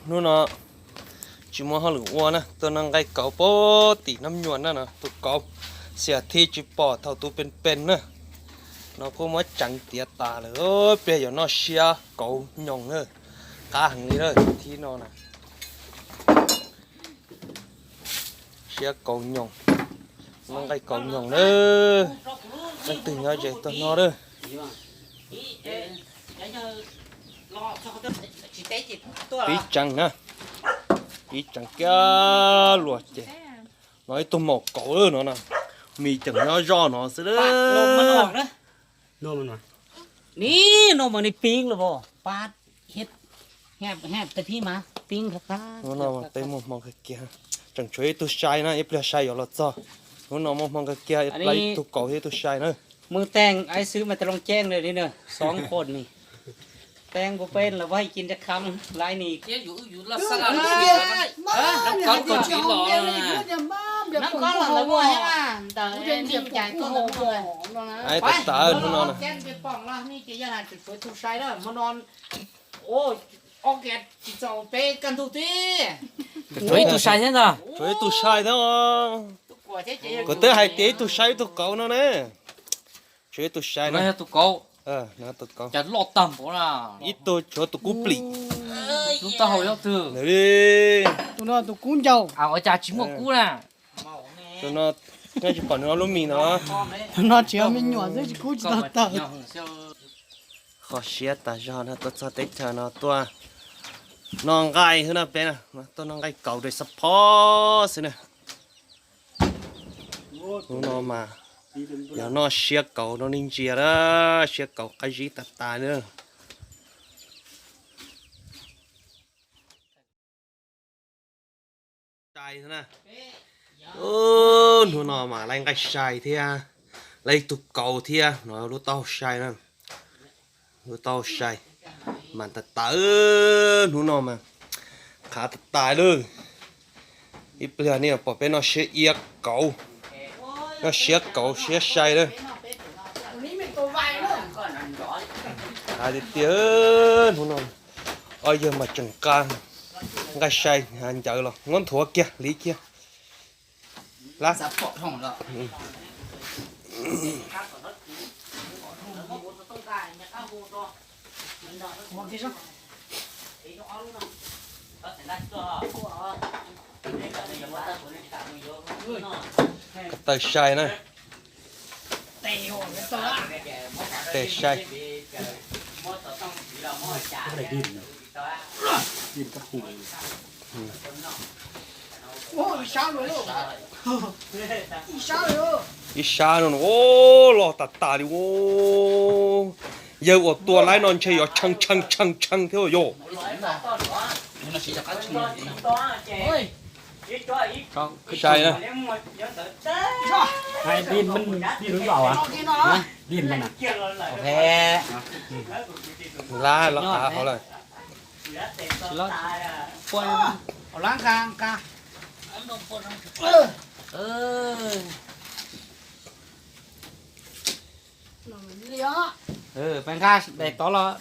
Hnub no tsis muaj hauj lwm ua na, tuaj noj nqaij kauv pem tim Nab Nyuam na no, tus kauv xiam thib tsis pom thaum tus pes pes na. No kuj muab tseev tiav tas lawm, pliag yuav noj siab kauv nyoos na, qab heev li na, thib no na. Siab kauv nyoos, noj nqaij kauv nyoos na. Leej twg nyob ze tuaj noj na. Pib tseev na, pib tseev kiag luag ces no ib tug maum kauv no na, mis ceem nyob zoj no xwb. Hnub no mas peb muaj hmoo kawg kiag, tseem tshuav ib tug sai na, ib pliag sai yuav los txog. Hnub no muaj hmoo kawg kiag, ib tug kauv thiab ib tug sai na. Mws teej ais xwb mas ta loo ceeb li na, xov qhon ni. Teeb kuv peb los vaj ci nta kham laib ni. Nab kob los lawv muaj thiab mas ntawm nej cais tuaj lawv muaj. Ais tas tas hnub no na. Tshuav ib tug sai thiab ntag. Kuv twb hais tias ib tug sai ib tug kauv no ne. Tshuav ib tug sai na. Tus kauv, tus kauv, ib tug tshuav tus kub plim. Tus no tus kub ncaus. Ua cas tsis muaj kub na? Tus no, nej tsis pom nws lub mis no. Tus no tsis yog me nyuam xwb, tsis kub tsis tau tawm. Kho siab tas zog no, tuaj txog teb chaws no tuaj noj nqaij xwb na peb na, tuaj noj nqaij kauv rau xab phob xwb na. Hnub no mas yog noj siab kauv no nej ntsia na, siab kauv qab zib tas tas na. Hnub no mas laib nqaij sai thiab, laib ib tug kauv thiab no, lub taub hau sai na. Lub taub hau sai mas tas tas, hnub no mas qhav tas tas lawm. Ib pliag nej pom peb noj siab iab kauv, noj siab kauv siab sai lawm. Qhav tiag tiag, hnub no ob yawg mas tseem nqa nqaij sai ncawd los muab nthuav kiag li kiag. Taws sai na. Tes sai. Ib sab no, o, loj tas tas li, o. Yawg uas tua laib no ntshe yuav tshee tshee tshee tshee thiab yog. Sai na. Lab los av hauv lawm. Peb nqa daim tod los.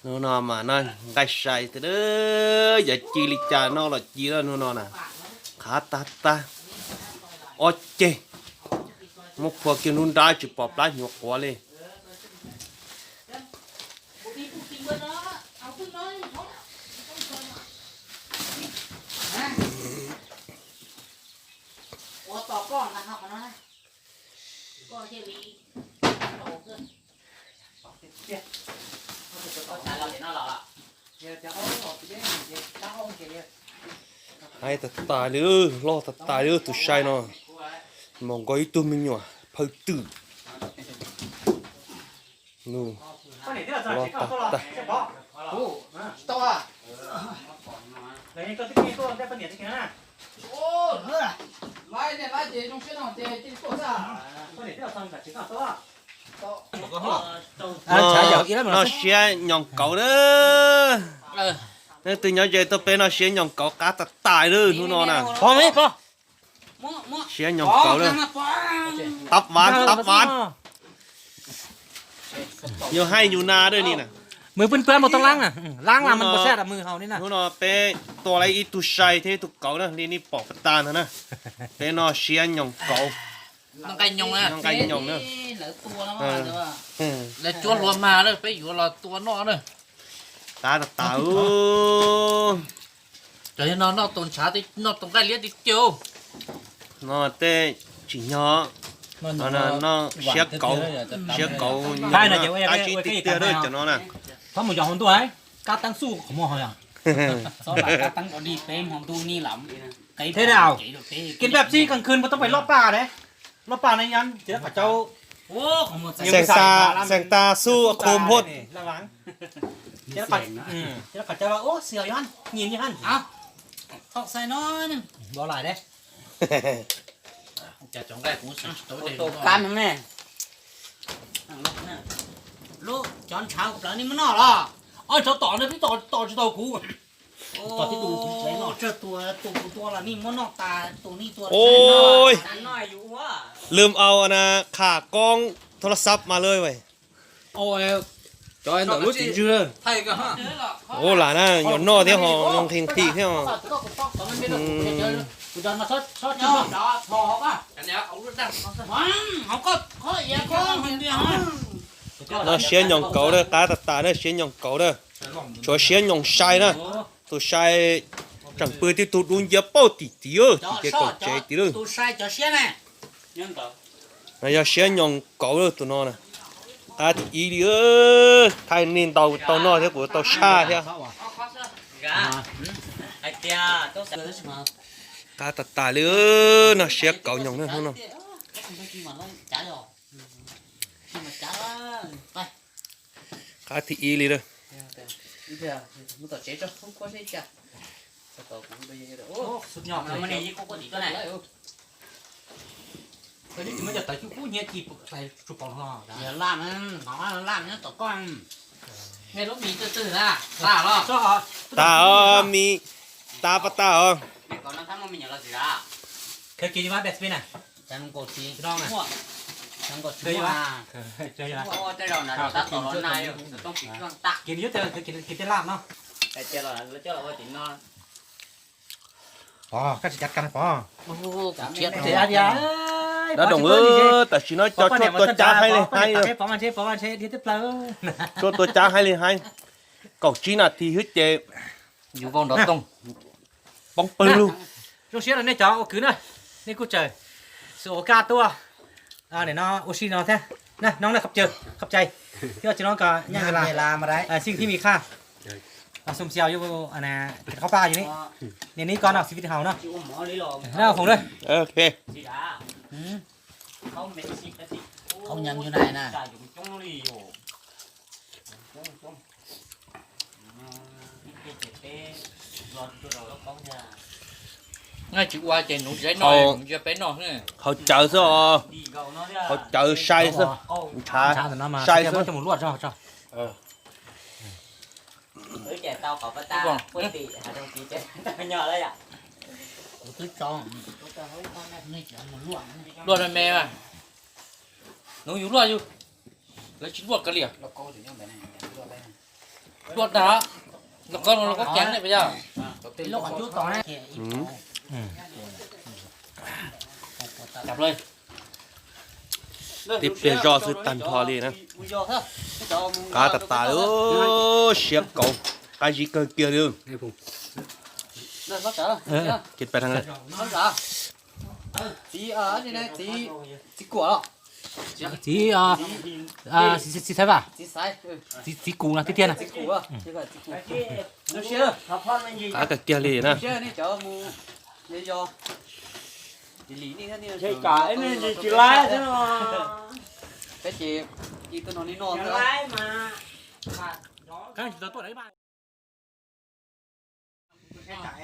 Hnub no mas noj nqaij sai tiag, yog ci li cas noj los ci lawm hnub no na. Qhav tag tag, ob ceg, muab phua kiag lub nrab tsis pom plab hnyuv quav li. Hais tas tas li, loj tas tas li tus sai no, mas nkaus ib tug me nyuam phawj twm. Loj tas tas. Noj siab nyoos kauv na. Leej twg nyob ze tuaj peb noj siab nyoos kauv qab tas tas li hnub no na. Siab nyoos kauv lawm. Tab vas tab vas. Yog haij nyuj nas dawb ni na. Mws pwb pab mus tau lab na, lab mas mws hauv ni na. Hnub no peb tua lawm ib tug sai thiab ib tug kauv na, li nej pom pas tas ntawd na. Peb noj siab nyoos kauv. Noj nqaij nyoos na. Lawv cuab hlua mag na, peb yuav los tua noj na. Qab tas tas. Cov no noj tus ntshav, noj tus nqaij liab tiag tiag. No tej tsim nyog, no siab kauv, siab kauv, qab zib tiag tiag cov no na. Thov mus yos hauv ntuj, kab teeb xuj qhov muag ho yog. Thế nào? Kiên Pepsi kang khwj mas tau pais loj paj ne. Loj paj ne yan ces qhov cau. Xeem tas, xeem tas xuj qhov muag. Ces qhov cau ua xwm yuav nyiam nyiam. Thom xais no. Npau lais de. Tus kab ne. Lub cov ntshav plaws nej muab noj los? Ob cov tom no twb tom tsis tau kuv. Tus kuv tua los nej muab noj tas, tus nej tua. Ôi, lwm au na, kham koob thov laj xab mas lawm. Cov ntawm lub txiv ntswg. Ua lam na, nyuam noj thiab ho nqhis nqhis thiab. Noj siab nyoos kauv na, qab tas tas na, siab nyoos kauv na, tshuav siab nyoos sai na. Tus sai tseem pw tib tug dub nciab pauj tim tid, tim ces kaum tsev tid lawm. Yog siab nyoos kauv lawm tus no na. Qab thib ib li, thaij nej ntau tau noj thiab kuv tau saj thiab. Qab tas tas li, noj siab kauv nyoos na hnub no. Qab thib ib li lawm. Tas os, mis, tas pas tas os. Dab Doom, tam sim no cov tshuaj tua cab haib li haib. Tshuaj tua cab haib li haib. Kaum tsib nas this xwb ces yus vau nrov toog, poob pawg lug. Zoo siab rau nej cov ua kwv na, nej kuj tsaws xu ua kaj tuaj no ua si no thiab. Noo na, khab cai, khab cai thiab tsis no ko nyob la xij thib mi khaj. Xum xiau yus qhov paj yus ni, niam ni ko no xij vij haus no. Nab foom lawm. Tsis ua ces nuv zeb no, nuv zeb peb no. Haus cawv xwb os, haus cawv sai xwb, ntshav sai xwb. Luaj me, nuv yus luaj yus, lawv tsis luaj kav liam. Luaj tag, los koj los koj ceev ne puas yog? Tib pliag zoj xwb tag nrho li na. Qab tas tas li, siab kauv, qab zib kawg kiag li. Txiv, txiv kuam, txiv xaiv, txiv kuv no tiag tiag na. Qab kawg kiag li na.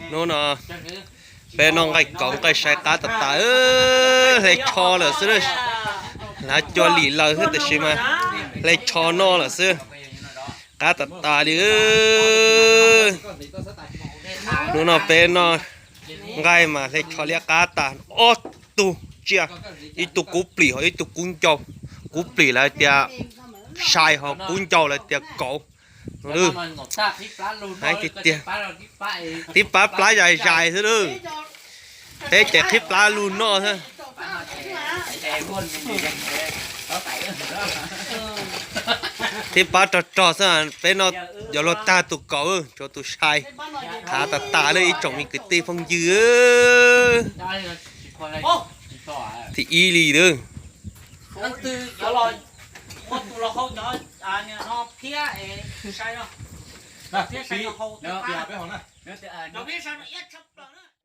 Hnub no peb noj nqaij kauv nqaij sai qab tas tas, hle tsho lawm xwb. Lav cua lim lawm xwb tiam sis mas hle tsho noj lawm xwb. Qab tas tas li. Hnub no peb noj Nqaij mas hle tsho liab qab tas ob tug tsiaj, ib tug kub plis ho ib tug kub ncau. Kub plis lawv tias sai ho kub ncau lawv tias kauv. Hais tiag tiag, qhib plab zais zais xwb lawm. Peb ces qhib plab lug noj xwb. Qhib plab rog rog xwb, peb noj yuav luag tag tus kauv, tshuav tus sai. Qhav tas tas lawm ib tsoom me kwv tij phooj ywg. Thib ib li lawm.